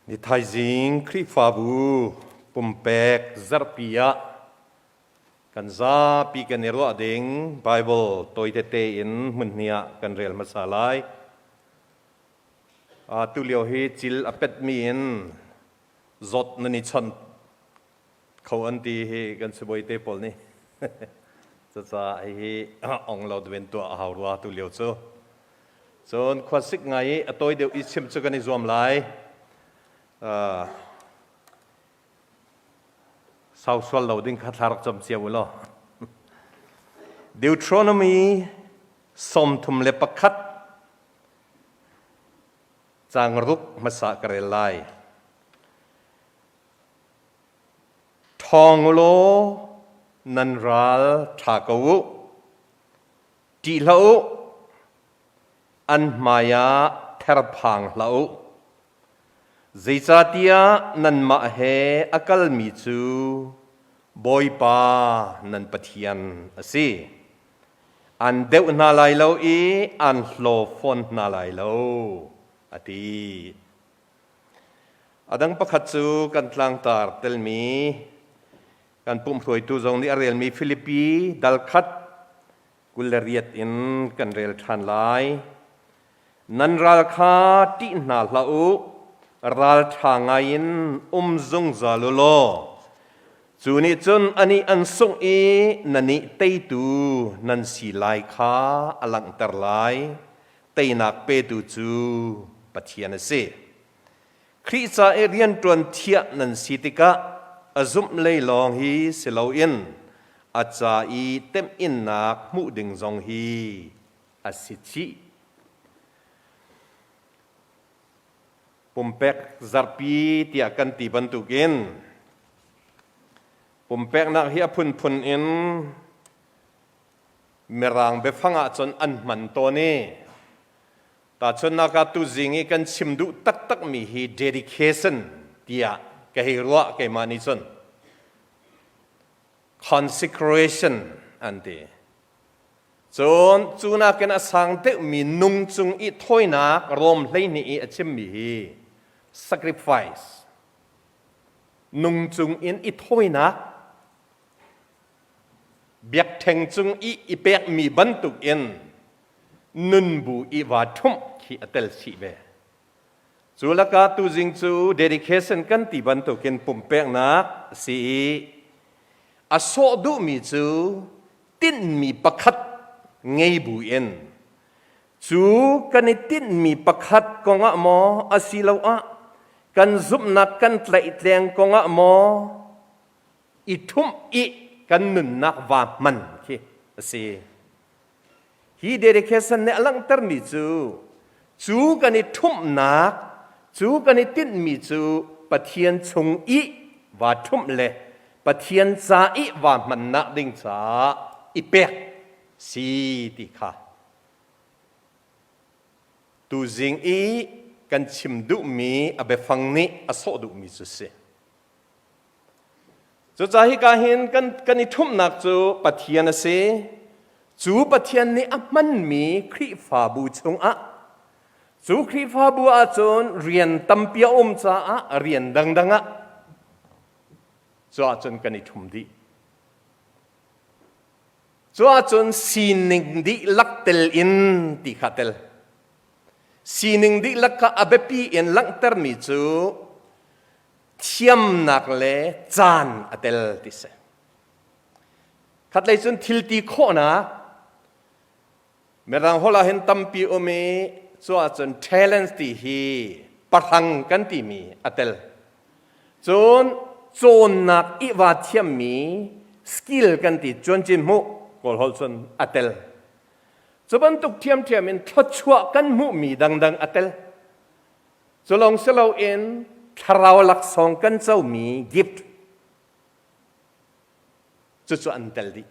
Ni thaizing Khrihfabu pumpek zarhpi ah kan zapi kan i ruah ding Bible tawitete in hmunhnih ah kan rel hmasa lai. Tu lio hi cil a petmi in zawt nan i chawnh kho an ti hi kan sibawi te pawl nih. Cucaah hihi ong lo duen tuah a hau rua tu lio cu. Cun khuasik ngai i a tawi deuh i chim cu kan i zuam lai. Sau sual lo ding kha thla rak cam cio u law. Deuteronomy 31 caang ruk hmasa ka rel lai. Ṭhawng u law nan ral ṭha ko u. Ṭih hlah u, an hmaiah therphang hlah u. Zeicahtiah nanmah he a kalmi cu Bawipa nan Pathian a si. An deuh hna lai lo i an hlaw fawn hna lai lo, a ti. A dang pakhat cu kan tlangtar telmi Kan pumhruaitu zong nih a relmi Filipi dal khat 28 in kan rel ṭhan lai. Nan ral kha ṭih hna hlah u, ral ṭha ngaiin um zungzal u law, cu nih cun anih an sungh i nannih teitu nan si lai kha a langhter lai. Teinak petu cu Pathian a si. Khrih ca i rianṭuan thiah nan si tikah a zumh lei lawng hi si loin a ca i temhinnak hmuh ding zong hi a si chih. Pumpek zarhpi tiah kan ti bantukin pumpeknak hi a phunphun in Mirang biafang ahcun an hman tawn i Tahchunhnak ah tuzing i kan chim duh taktakmi hi dedication tiah ka hei ruah keimah nih cun. Consecration an ti. Cun cu nakin a sang deuhmi nung cung i thawinak Rom 12 i a chimmi hi sacrifice nung cung in i thawinak biakṭheng cung i i pekmi bantuk in nunbu i vaa ṭhumh khi a tel chih ve. Cu lakah tuzing cu dedication kan ti bantukin pumpeknak a si i a sawh duhmi cu tinhmi pakhat ngei bu in cu kan i tinhmi pakhat kongah maw asiloah kan zumhnak kan tlaihtleng kongah maw i ṭhumh i kan nunnak vaa hman khi a si. Hi dedication nih a langhtermi cu cu kan i ṭhumhnak, cu kan i tinhmi cu Pathian chung i vaa ṭhumh le Pathian ca i vaa hmannak ding caah i pek si ti kha tuzing i kan chim duhmi a biafang nih a sawh duhmi cu si. Cucaah hika hin kan i ṭhumhnak cu Pathian a si. Cu Pathian nih a hmanmi Khrihfabu chungah cu Khrihfabu ahcun rian tampi a um caah rian dangdang ah cu ahcun kan i ṭhum dih. Cu ahcun sining dihlak tel in ti kha tel. Sining dihlak kha a biapi in langhtermi cu thiamnak le caan a tel ti si. Khatlei cun thil ti khawhnak Mirang holh ah hin tampi um i cu ahcun talents ti hi pahrang kan timi a tel. Cun cawnnak i va thiammi skill kan ti cuancin hmuh Kawl holh cun a tel. Cu bantuk ṭhiamṭhiam in thluachuah kan hmuhmi dangdang a tel. Cu lawng si loin thlarau laksawng kan comi gift cucu an tel dih.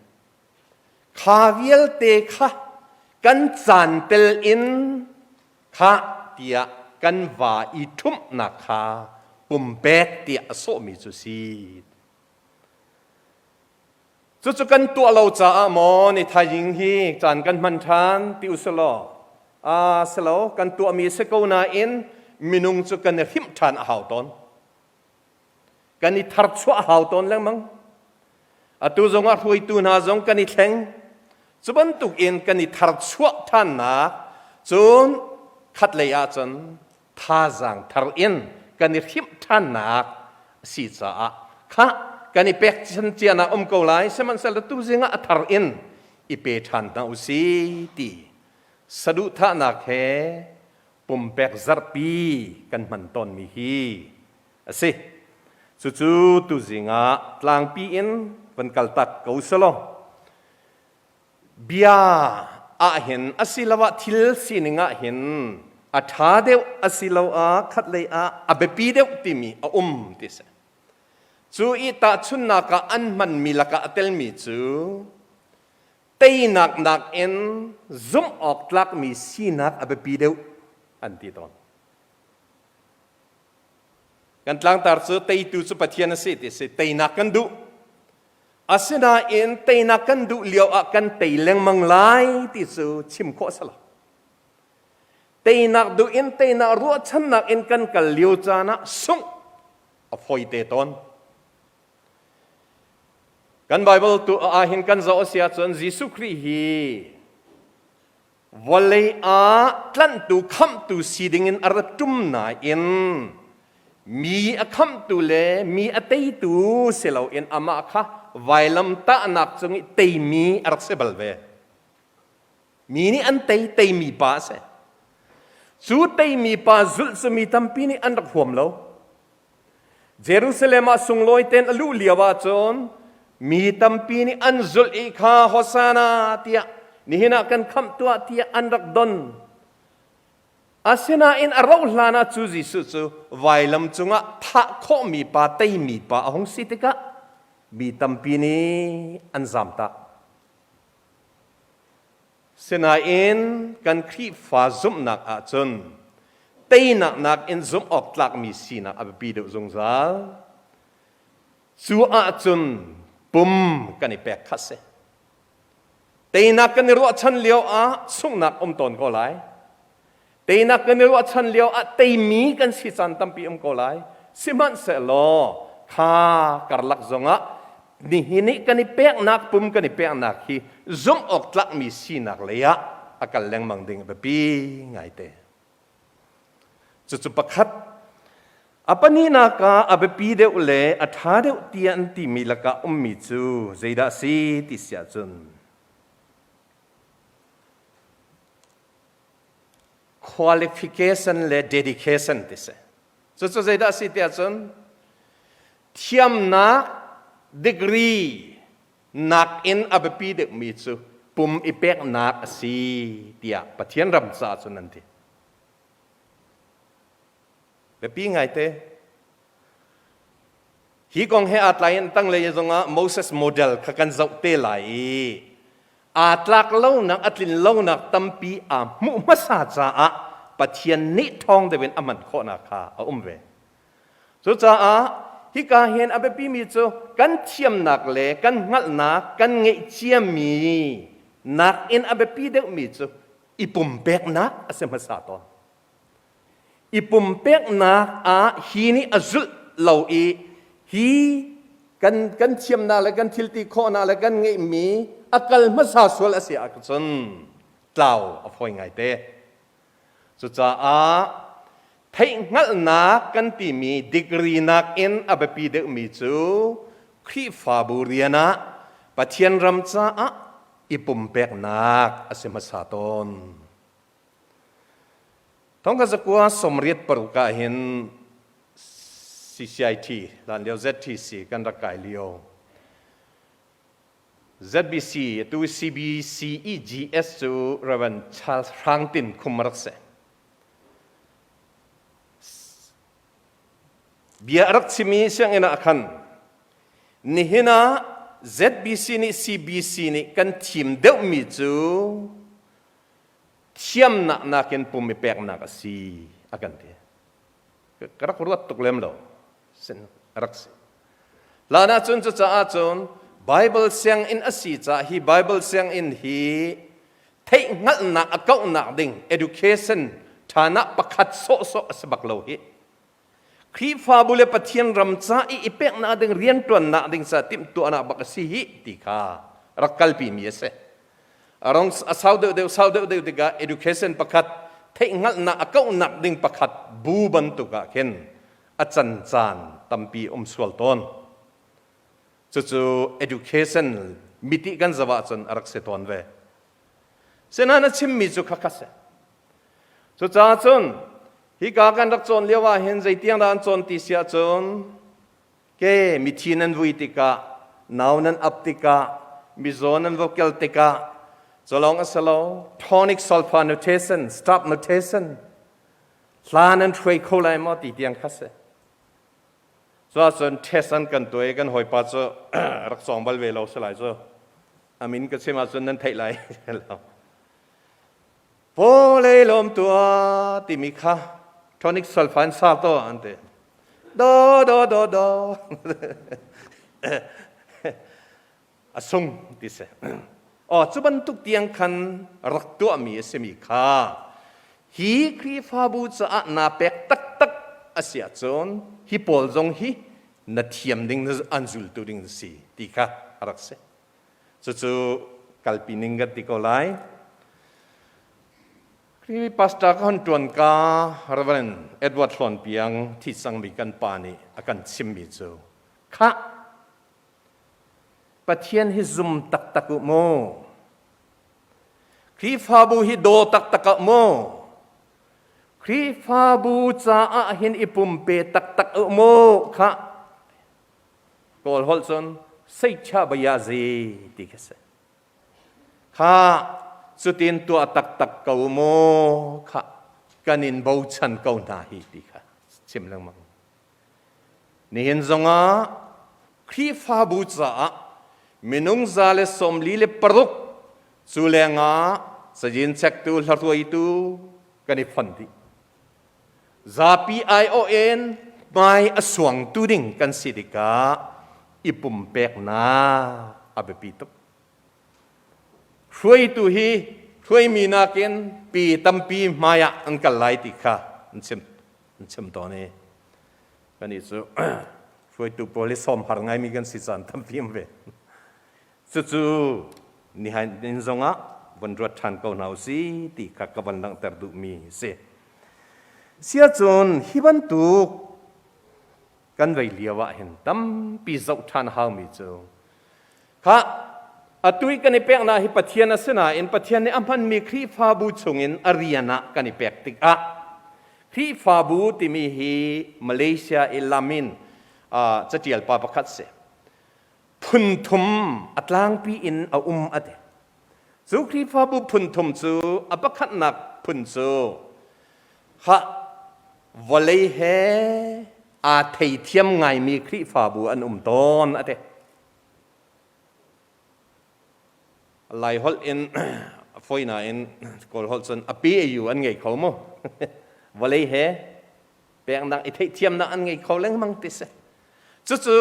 Kha vialte kha kan caan tel in kha tiah kan va i ṭhumhnak kha pumpek tiah a sawhmi cu si. Cucu kan tuah lo caah maw ni thaizing hi caan kan hman ṭhan ti u sih law, silo kan tuahmi si ko nain minung cu kan i hrimh ṭhan a hau tawn. Kan i tharchuah a hau tawn lengmang. Atu zongah hruaitu hna zong kan i thleng. Cu bantuk in kan i tharchuah ṭhannak cun khatlei ahcun thazaang thar in kan i hrimh ṭhannak a si caah khah kan i pekchan cianak um ko lai sihmanhsehlaw tuzing ah a thar in i pe ṭhan hna u si ti saduhthahnak he pumpek zarhpi kan hman tawnmi hi a si. Cucu tuzing ah tlangpi in van kaltak ko selaw bia ahhin asiloah thil sining ahhin a ṭha deuh asiloah khatlei ah a biapi deuh timi a um ti si. Cu i tahchunhnak ah an hmanmi lakah a telmi cu teinak nakin zumh awk tlakmi sinak a biapi deuh an ti tawn. Kan tlangtar cu teitu cu Pathian a si ti si. Teinak kan duh. Asinain teinak kan duh lio ah kan tei lengmang lai ti cu chim khawh a si lo. Teinak duh in teinak ruahchannak in kan kal lio caan ah sungh a fawi te tawn. Kan Bible tu ahhin kan zoh a si ahcun Jesuh Khrih hi vawlei ah tlanhtu khamhtu si dingin a ra ṭum nain mi a khamhtu le mi a teitu si loin amah kha vailam tahnak cung i teimi a rak si bal ve. Mi nih an tei teimi pa a si. Cu teimi pa zulh cu mi tampi nih an rak huam lo. Jerusalem ah sunglawi tein a luh lio ahcun mi tampi nih an zulh i kha Hosanna tiah nihin ah kan khamh tuah tiah an rak don. Asinain a rauh hlan ah cu Jesuh cu vailam cungah thah khawhmi pa teimi pa a hung si tikah mi tampi nih an zamtak. Sinain kan Khrihfa zumhnak ahcun teinak nakin zumh awk tlakmi sinak a biapi deuh zungzal. Cu ahcun pum kan i pek kha si. Teinak kan i ruahchan lio ah sunghnak um tawn ko lai. Teinak kan i ruahchan lio ah teimi kan si caan tampi um ko lai. Sihmanhsehlaw kha karlak zongah nihin i kan i peknak pum kan i peknak hi zumh awk tlakmi sinak lei ah a kal lengmang ding a biapi ngaite. Cucu pakhat a pahnihnak ah a biapi deuh le a ṭha deuh tiah an timi lakah ummi cu zeidah a si ti si ahcun qualification le dedication ti si. Cucu zeidah a si tiah cun thiamnak degree nakin a biapi deuhmi cu pum i peknak a si tiah Pathian ram caah cun an ti. Biapi ngaite. Hi kong he aa tlaiin tanglei zongah Moses model kha kan zoh te lai i aa tlak lonak a tlin lonak tampi aa hmuh hmasa caah Pathian nih ṭhawng deuh in a hman khawhnak kha a um ve. Cucaah hika hin a biapimi cu kan thiamnak le kan hngalhnak kan ngeih ciami nakin a biapi deuhmi cu i pumpeknak a si hmasa tawn. I pumpeknak ah hi nih a zulh lo i hi kan kan thiamnak le kan thilti khawhnak le kan ngeihmi a kal hmasa sual a si ahcun tlau a fawi ngaite. Cucaah theihhngalhnak kan timi degree nakin a biapi deuhmi cu Khrihfabu rian ah Pathian ram caah i pumpeknak a si hmasa tawn. Thongkhat zakua 86 ah hin CCIT hlan lio ZTC kan rak kai lio. ZBC atu CBCEGS cu Reverend Charles Hrang Tin Khum rak si. Bia a rak chimi sianginn ah khan nihin ah ZBC nih CBC nih kan thim deuhmi cu thiamnak nakin pum i peknak a si a kan ti. Ka rak ruat tuk lem lo. Sin rak si. Hlan ahcun cucaah cun Bible sianginn a si caah hi Bible sianginn hi theihhngalhnak a kauhnak ding education ṭha Chan ah pakhat sawhsawh a si bak lo hi. Khrihfabu le Pathian ram ca i i peknak ding rianṭuannak ding ca timhtuahnak bak a si hi ti kha rak kalpi mi a si. A rong a sau deuh deuh sau deuh deuh tikah education pakhat theihhngalhnak a kauhnak ding pakhat bu bantuk ah khin a can caan tampi um sual tawn. Cucu education miti kan zoh ahcun a rak si tawn ve. Sinain a chimmi cu khakha si. Cucaah cun hika kan rak cawn lio ah hin zeitiang dah an cawn ti si ahcun ke mithi nan vui tikah nau nan ap tikah mizaw nan va kel tikah culong a si lo tonic solfa notation stop notation hla nan hruai kho lai maw ti tiang kha si. Cuahcun test an kan tuah i kan hawipa cu rak cawng bal ve lo si lai cu. A min ka chim ahcun nan theih lai lo. Vawlei lawm tuah timi kha tonic solfa in sa to an ti. Do do do do. A sung ti si. Aw cu bantuk tiang khan rak tuahmi a simi kha hi Khrihfabu caah naa pek taktak a si ahcun hi pawl zong hi na thiam ding na an zultu ding na si ti kha a rak si. Cucu kalpi ning kan ti ko lai. Khrih pastor ka hon ṭuan ka Reverend Edward Hlawn Piang thi cangmi kan pa nih a kan chimmi cu khah Pathian hi zum taktak u mu. Khrihfabu hi daw taktak ah mu. Khrihfabu caah hin i pumpe taktak u mu kha Kawl holh cun seicha bayazi ti khi si. Kha cutin tuah taktak ko mu kha kan in bochan ko hna hi ti kha chim lengmang. Nihin zongah Khrihfabu caah minung 146 cu lengah cazin chektu hlahruaitu kan i fon dih. Zapi aiawh in hmai a suangtu ding kan si tikah i pumpeknak a biapi tuk. Hruaitu hi hruaimi nakin pi tampi hmai ah an kal lai ti kha an chim. An chim tawn i kannih cu hruaitu pawl hi sawm har ngaimi kan si caan tampi um ve. Cucu nihin zongah von ruat ṭhan ko hna usih ti kha ka van langhter duhmi a si. Siacun hi bantuk kan vei lio ah hin tampi zoh ṭhan haumi cu kha atu i kan i peknak hi Pathian a si nain Pathian nih a hmanmi Khrihfabu chungin a rian ah kan i pek tikah Khrihfabu timi hi Malaysia i lam in caṭial pa pakhat si. Phun thum a tlangpi in a um a ti. Cu Khrihfabu phun thum cu a pakhatnak phun cu ha vawlei he aa theithiam ngaimi Khrihfabu an um tawn a ti. Lai holh in fawi nain Kawl holh cun a pe u an ngei kho mu. Vawlei he peknak i theihthiamnak an ngei kho lengmang ti si. Cucu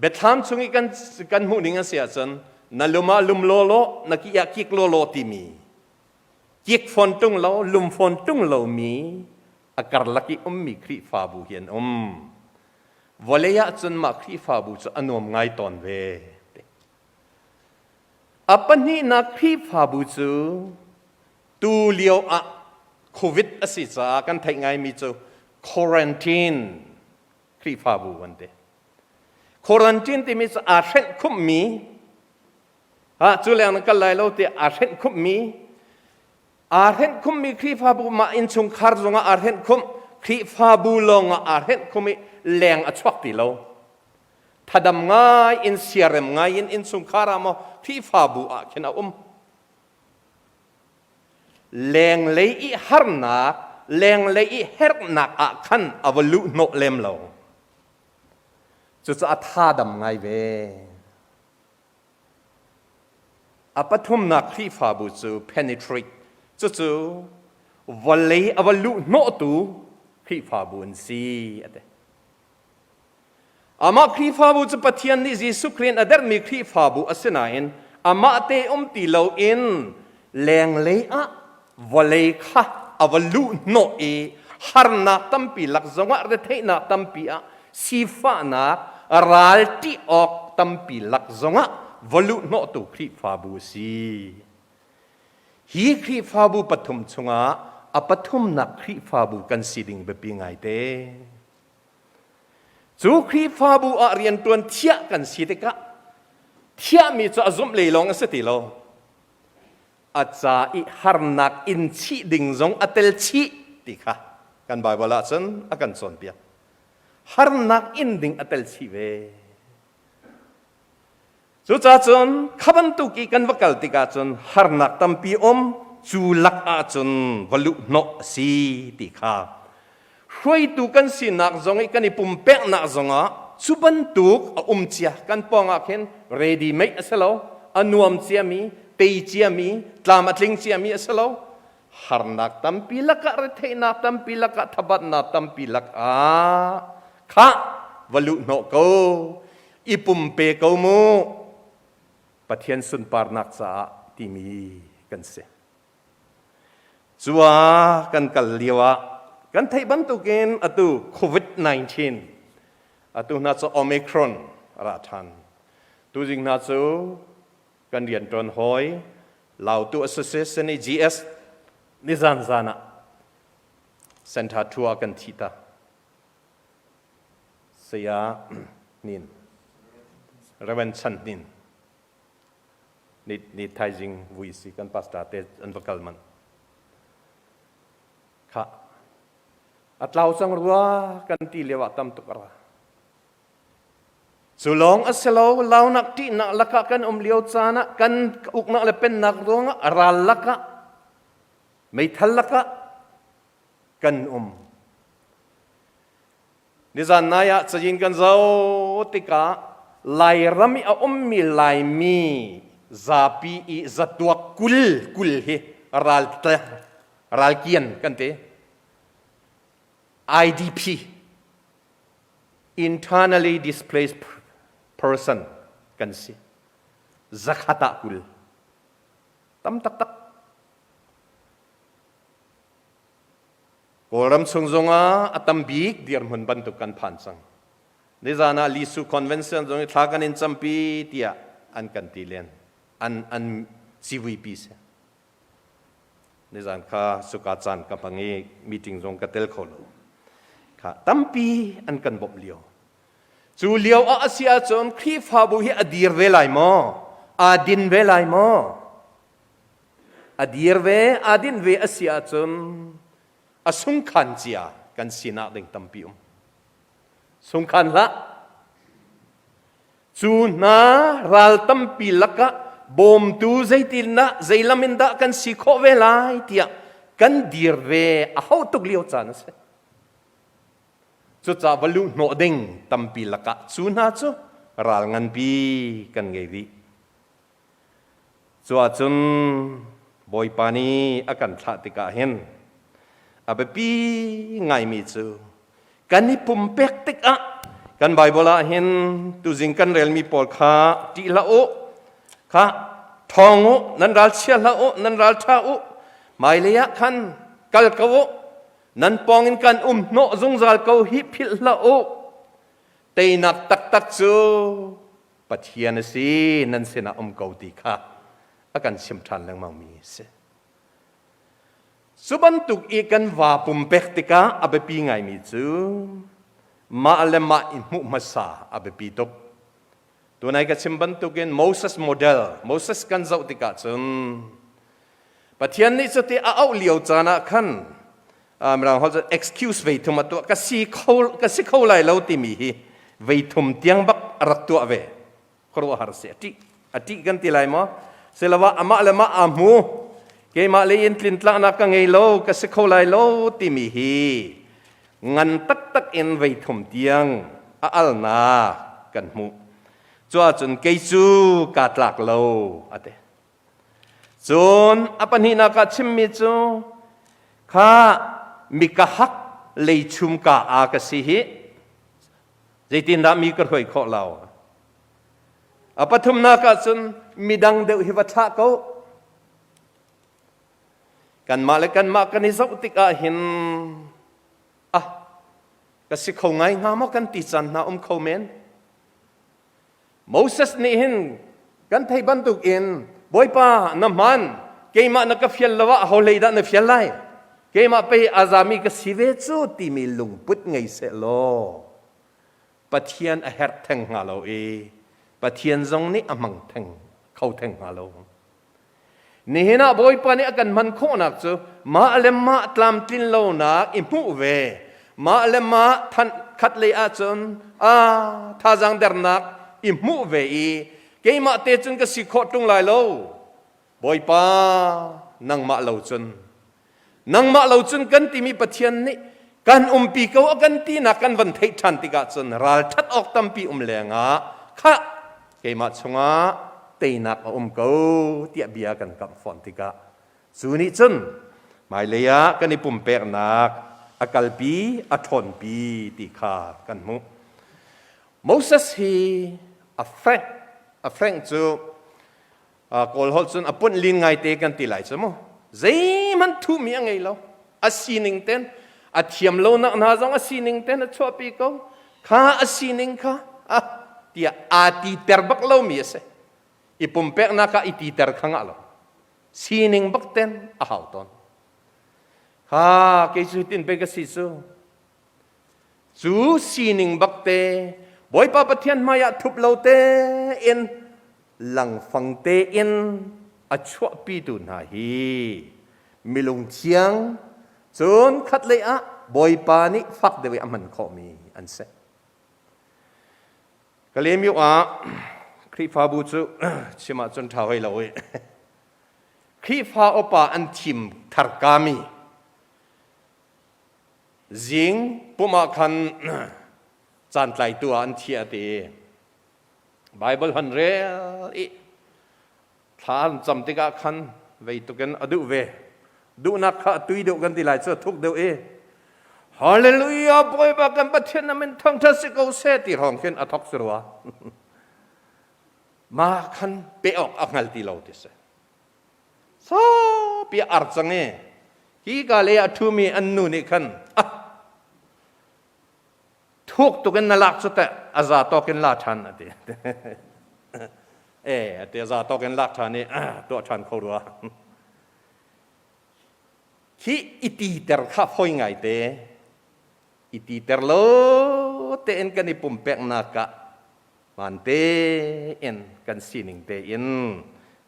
biathlam chung i kan kan hmuh ning a si ahcun na lum ah lum law law na ki ah kik law law timi kik fawn tung lo lum fawn tung lomi a karlak i ummi Khrihfabu hi an um. Vawlei ah cun mah Khrihfabu cu a nuam ngai tawn ve. A pahnihnak Khrihfabu cu tu lio ah COVID a si caah kan theih ngaimi cu quarantine Khrihfabu an ti. Quarantine timi cu aa hrenh khumhmi ha cu leng na kal lai lo tiah aa hrenh khumhmi aa hrenh khumhmi Khrihfabu mah innchungkhar zongah aa hrenh khumh Khrihfabu lawngah aa hrenh khum i leng a chuak ti lo. Thadam ngai in siarem ngai in innchungkhar ah maw Khrihfabu ah khin a um. Lenglei i harnak, lenglei i herhnak ah khan a va luh hnawh lem lo. Cucaah a thadam ngai ve. A pathumnak Khrihfabu cu penetrate, cucu vawlei a va luh hnawhtu Khrihfabu an si a ti. Amah Khrihfabu cu Pathian nih Jesuh Khrih in a derhmi Khrihfabu a si nain amah te um ti loin lenglei ah vawlei kha a va luh hnawh i harnak tampi lak zongah retheihnak tampi ah sifahnak ral ṭih awk tampi lak zongah va luh hnawhtu Khrihfabu a si. Hi Khrihfabu pathum chungah a pathumnak Khrihfabu kan si ding biapi ngaite. Cu Khrihfabu ah rianṭuan thiah kan si tikah thiahmi cu a zumh lei lawng a si ti lo. A ca i harnak in chih ding zong a tel chih ti kha kan Baibal ah cun a kan cawnpiak. Harnak in ding a tel chih ve. Cucaah cun kha bantuk i kan va kal tikah cun harnak tampi um cu lak ahcun va luh hnawh a si ti kha hruaitu kan sinak zong i kan i pumpeknak zongah cu bantuk a um cia kan pawng ah khin ready made a si lo a nuam ciami tei ciami tlam a tling ciami a si lo harnak tampi lakah retheihnak tampi lakah thabatnak tampi lakah khah va luh hnawh ko i pumpe ko mu Pathian sunparnak caah timi kan si Cua kan kal lio ah kan theih bantukin atu COVID-19 atu hna cu Omicron a ra ṭhan tuzing hna cu kan rianṭuan hawi Lautu Association i GS nizan zan ah Center 2 ah kan thih ta. Saya Nin Reverend Chan Nin ni ni thaizing vui si kan pastor te an va kal man kha a tlau cang rua kan ti lio ah tam tuk ara Cu lawng a si lo, launak ṭihnak lakah kan um lio caan ah kan uknak le pennak ruangah ral lakah meithal lakah kan um. Nizan nai ah cazin kan zoh tikah Lairam i a ummi Laimi zapi i zatuak kul kul hi ral ralkian kan ti. IDP internally displaced person kan si zakhat ah 20 tam taktak Kawlram chung zongah a tam bik dirhmun bantuk kan phan cang nizan ah Lisu Convention zong i thla kan in campi tiah an kan ti len an an civuipi si Nizan kha suka caan ka hmang i meeting zong ka tel kho lo. Kha tampi an kan bawmh lio. Cu lio ah a si ahcun Khrihfabu hi a dir ve lai maw? Aa din ve lai maw? A dir ve, aa din ve a si ahcun a sungkhan cia kan sinak ding tampi um. Sungkhan hlah. Cu hna ral tampi lakah bawmtu zeitindah zeilam in dah kan si khawh ve lai tiah kan dir ve a hau tuk lio caan a si. Cucaah va luh hnawh ding tampi lakah cu hna cu ral nganpi kan ngei rih. Cu ahcun Bawipa nih a kan thlah tikah hin a biapi ngaimi cu kan i pumpek tikah kan Baibal ah hin tuzing kan relmi pawl kha ṭih hlah u, kha ṭhawng u, nan ral chia hlah u, nan ral ṭha u, hmailei ah khan kal ko u, nan pawng in kan um hnawh zungzal ko hi philh hlah u. Teinak taktak cu Pathian a si nan sinah um ko ti kha a kan chim ṭhan lengmangmi a si. Cu bantuk i kan vaa pumpek tikah a biapi ngaimi cu mah le mah i hmuh hmasa a biapi tuk. Tunai ka chim bantukin Moses model, Moses kan zoh tikah cun Pathian nih cuti a auh lio caan ah khan mirang holh cun excuse vei thum a tuah ka si kho ka si kho lai lo timi hi vei thum tiang bak a rak tuah ve khuaruahhar si a ṭih a ṭih kan ti lai maw siloah amah le mah aa hmu keimah lei in tlintlaknak ka ngei lo ka si kho lai lo timi hi ngan taktak in vei thum tiang a alnak kan hmuh cu ahcun kei cu kaa tlak lo a ti Cun a pahnihnak ah chimmi cu kha mi ka hak leichum ka a ka si hi zeitindah mi ka hruai khawh lo a pathumnak ah cun midang deuh hi va thlah ko. Kanmah le kanmah kan i zoh tikah hin ah ka si kho ngai hnga maw kan ti caan hna um kho men. Moses nih hin kan thei bantuk in Bawipa na hman keimah na ka fial lo ah aho hlei dah na fial lai keimah pei a zami ka si ve cu timi lungput ngei seh law Pathian a herh theng hnga lo i Pathian zong nih a hmang theng kho theng hnga lo. Nihin ah Bawipa nih a kan hman khawhnak cu mah le mah tlamtlin lonak i hmuh ve, mah le mah than khat lei ahcun a thazaang dernak i hmuh ve i keimah te cun ka si khawh ṭung lai lo. Bawipa nangmah lo cun nangmah lo cun kan timi Pathian nih kan umpi ko a kan tinak kan van theih ṭhan tikah cun ralṭhat awk tampi um lengah khah keimah chungah teinak a um ko tiah bia kan kamh fawn tikah cu nih cun hmailei ah kan i pumpeknak a kalpi a ṭhawnpi ti kha kan hmuh. Moses hi a frank a frank cu Kawl holh cun a punh lin ngaite kan ti lai cu mu. Zeihmanh thuhmi a ngei lo. A sining ten a thiam lonak hna zong a sining ten a chuahpi ko. Kha a sining kha ah tiah aa titer bak lomi a si. I pumpeknak ah i titer kha ngah lo. Sining bak ten a hau tawn. Kha kei cu hitin pei ka si cu. Cu sining bakte Bawipa Pathian hmaiah thup lo tein langfang tein a chuahpitu hna hi milung thiang cun khatlei ah Bawipa nih fak deuh i a hman khawhmi an si. Kalemiu ah Khrihfabu cu chim ahcun ṭha hoi lo i Khrihfa upa an thim tharkami Zing pumh ah khan caantlaitu ah an thiah ti i Baibal han rel i thla an cam tikah khan vei tukin a duh ve. Duhnak kha a tui deuh kan ti lai cu a thuk deuh i Hallelujah Bawipa kan Pathian na min thangṭhat si ko seh ti hrawng khin a thok si rua. Ma khan pe awk a hngal ti lo ti si. Saupi a ar cang i hi ka lei ah a ṭhumi an nu nih khan ah thuk tuk in na lak cu teh a za tawk in la ṭhan a ti. E a ti a za tawk in lak ṭhan i tuah ṭhan kho rua. Khi i titer kha fawi ngaite i titer lo tein kan i pumpeknak ah hmaan tein kan sining tein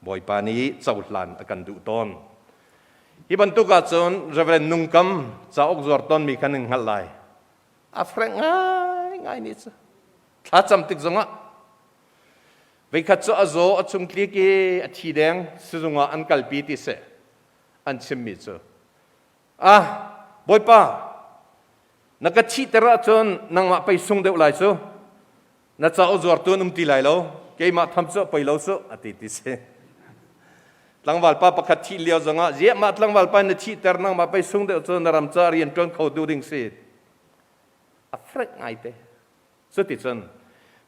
Bawipa nih cohlan a kan duh tawn. Hi bantuk ahcun Reverend Nungkam cauk zuar tawnmi khan in hngalh lai. A frank ngaingai nih cu. Thlacam tik zongah veikhat cu a zaw a chung tlik i a thi deng sizung ah an kalpi ti seh an chimmi cu ah Bawipa na ka thihter ahcun nangmah pei sung deuh lai cu na cauk zuartu an um ti lai lo keimah tham cu poi lo su a ti ti si tlangval pa pakhat thih lio zongah ziah mah tlangval pa na thihter nangmah pei sung deuh cu na ram ca rian ṭuan kho tu ding si a frank ngai te cuticun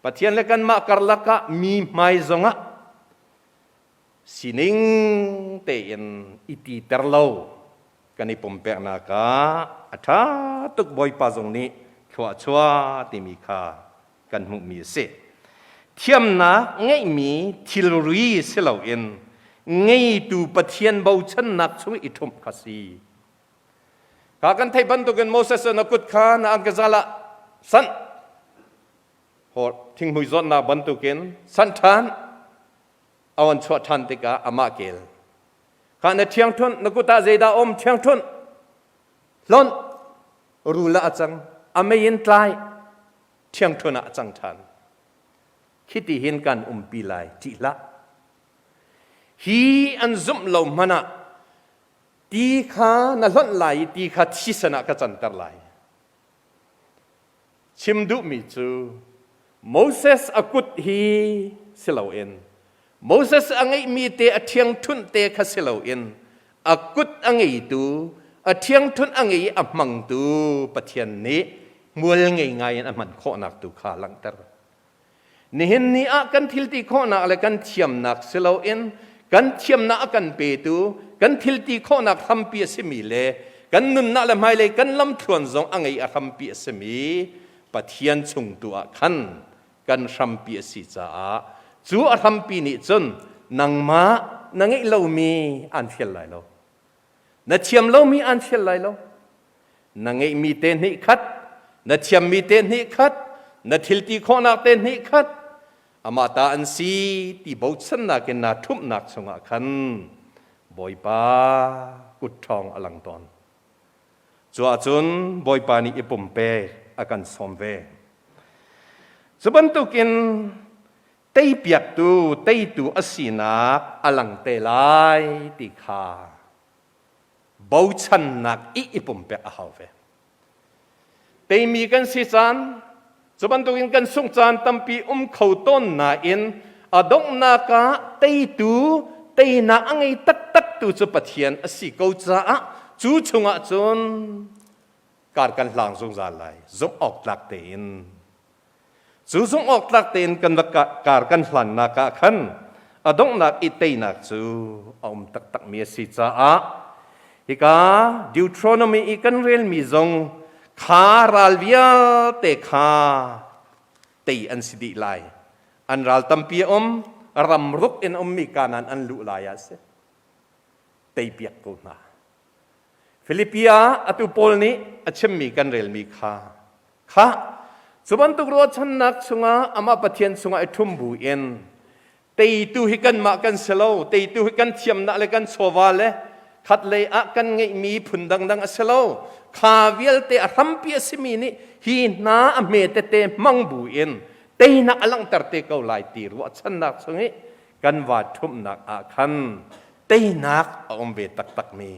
Pathian le kanmah karlak ah mi hmai zongah sining tein i titer lo kan i pumpeknak ah a ṭha tuk Bawipa zong nih thlua chuah timi kha kan hmuhmi a si. Thiamnak ngeihmi thilri si loin ngeitu Pathian bochannak chung i ṭhumh kha si. Kha kan theih bantukin Moses na kut kha na angkazal ah sanh thinghmui zawtnak bantukin sanh ṭhan a on chuah ṭhan tikah amah kel kha na ṭhiangṭhunh na kut ah zeidah um ṭhiangṭhunh hlonh rul ah a cang a mei in tlai ṭhiangṭhunh ah a cang ṭhan khiti hin kan umpi lai ṭih hlah hi an zumh lo hmanh ah ti kha na hlonh lai i ti kha thisen ah ka canter lai Chim duhmi cu Moses a kut hi si loin Moses a ngeihmi te a ṭhiangṭhunh te kha si loin a kut a ngeitu a ṭhiangṭhunh a ngei i a hmangtu Pathian nih hmual ngei ngai in a hman khawhnak tu kha langhter. Nihin ni ah kan thil ti khawhnak le kan thiamnak si loin kan thiamnak a kan petu, kan thilti khawhnak hrampi a simi le kan nunnak le hmailei kan lamthluan zong a ngei a hrampi a simi Pathian chung tu ah khan kan hrampi a si caah cu a hrampi nih cun nangmah na ngeih lomi aan fial lai lo. Na thiam lomi aan fial lai lo. Na ngeihmi te hnih khat, na thiammi te hnih khat, na thilti khawhnak te hnih khat, amah ta an si ti bochannak in naa ṭhumhnak chungah khan Bawipa kut ṭhawng a lang tawn. Cu ahcun Bawipa nih i pumpek a kan sawm ve. Cu bantukin teipiaktu teitu a sinak a lang te lai ti kha bochannak i i pumpek a hau ve. Teimi kan si caan, cu bantukin kan sungh caan tampi um kho tawn nain a donghnak ah teitu, teinak a ngei taktak tu cu Pathian a si ko caah cu chungah cun kar kan hlang zungzal lai, zumh awk tlak tein. Cu zumh awk tlak tein kan va kar kan hlannak ah khan a donghnak i teinak cu a um taktakmi a si caah hika Deuteronomy i kan relmi zong kha ral vialte kha tei an si dih lai. An ral tampi a um, ram ruk in a ummi Kanaan an luh lai ah si. Teipiak ko hna. Philippi ah atu Paul nih a chimmi kan relmi kha Khah, cu bantuk ruahchannak chungah amah Pathian chungah i ṭhum bu in teitu hi kanmah kan si lo, teitu hi kan thiamnak le kan chawva le khatlei ah kan ngeihmi phun dangdang a si lo. Kha vialte a hrampi a simi nih hi hna a hme tete hmang bu in teinak a langhter te ko lai ti ruahchannak chung i kan va ṭhumhnak ah khan teinak a um ve taktakmi.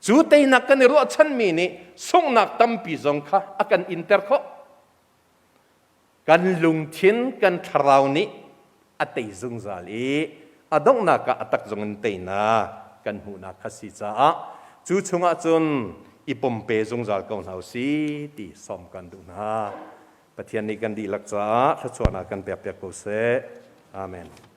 Cu teinak kan i ruahchanmi nih sunghnak tampi zong kha a kan inter khawh. Kan lungthin, kan thlarau nih a tei zungzal i a donghnak ah a tak zong in teinak kan hmuhnak kha si caah cu chungah cun i pumpe zungzal ko hna u si ti sawm kan duh hna. Pathian nih kan dihlak caah thluachuahnak kan pekpiak ko seh. Amen.